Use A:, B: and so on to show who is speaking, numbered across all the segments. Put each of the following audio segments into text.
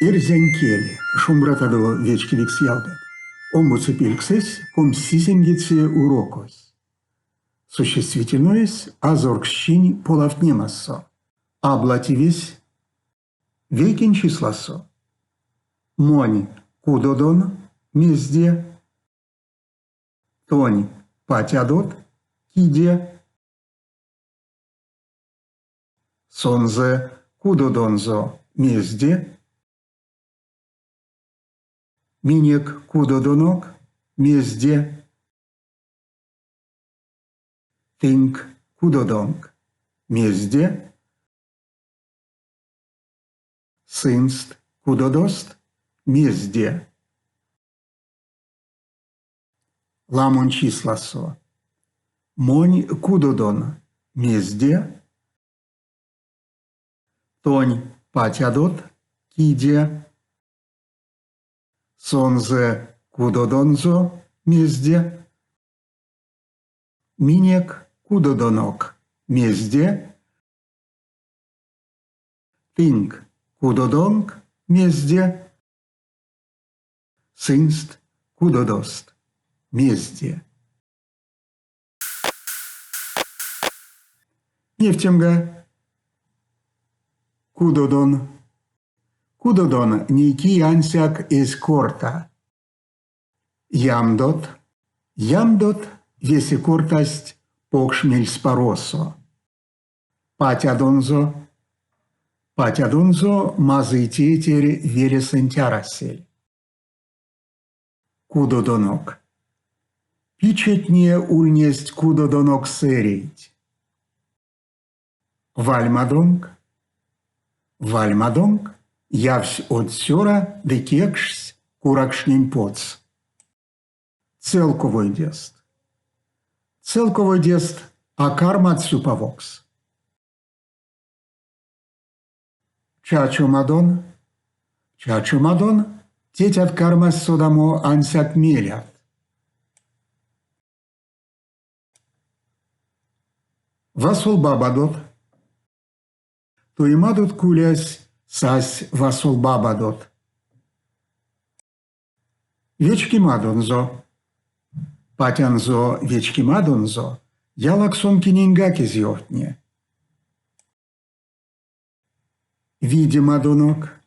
A: Эрзянь кель, шумбратадо вечкевикс ялгат! Омбоце пельксэсь комсьсисемгеце урокось. Существительноесь азорксчинь полавтнемасо. Аблативесь вейкень числасо. Монь кудодон мезде? Тонь патядот киде? Сонзэ кудодонзо мезде? Минек кудодонок мезде? Тынк кудодонк мезде? Сынст кудодост мезде? Ламонь числасо. Монь кудодон мезде? Тонь патядот киде? Сонзэ кудодонзо мезде? Минек кудодонок мезде? Тынк кудодонк мезде? Сынст кудодост мезде? Невтемга, кудодон. Кудодон ней ки ансяк эзь корта. Ямдот, ямдот весе кортасть покш мельспаросо. Патядонзо, патядонзо мазый тейтерь велесэнть арасель. Кудодонок. Пичетне ульнесть кудодонок сэрейть. Вальмадонк. Вальмадонк явсь од цёра ды кекшсь куракшнень потс. Целковойдест. Целковойдест а кармат сюпавокс. Чачомадон, чачомадон тетят кармасть содамо ансяк мелят. Васолбабадот. Туемадот кулясь сась васолбабадот. Вечкемадонзо. Патянзо вечкемадонзо ялаксом киненьгак эзь ёвтне. Видемадонок.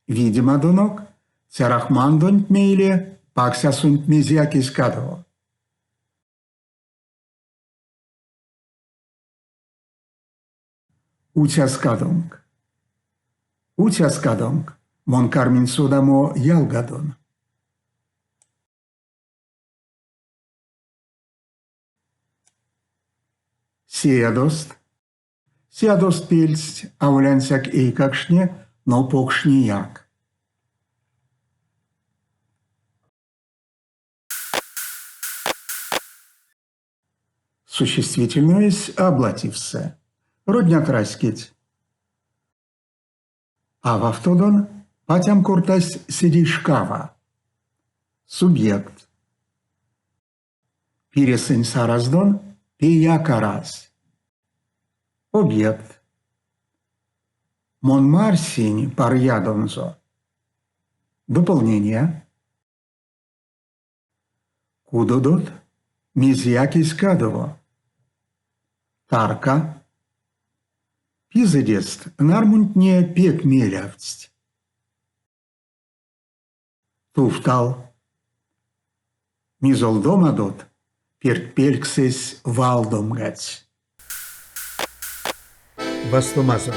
A: Видемадонок, цярахмандонть мейле паксясонть мезеяк эзь кадово. Уцяскадонк. Уцяскадонк, мон карминь содамо ялгадон. Сеядост. Сядост пельсть аволь ансяк эйкакштне, но покштнеяк. Существительноесь аблативсэ. Роднят раськеть. Ававтодон патям кортась седейшкава. Субъект. Пиресэнь сараздон пеяк арась. Объект. Мон марсинь парыядонзо. Дополнение. Кудодот мезеяк эзь кадово. Тарка. Пизэдест нармунтне пек мелявтсть. Тувтал. Мизолдомадот пертьпельксэсь валдомгадсь.
B: Вастомазо.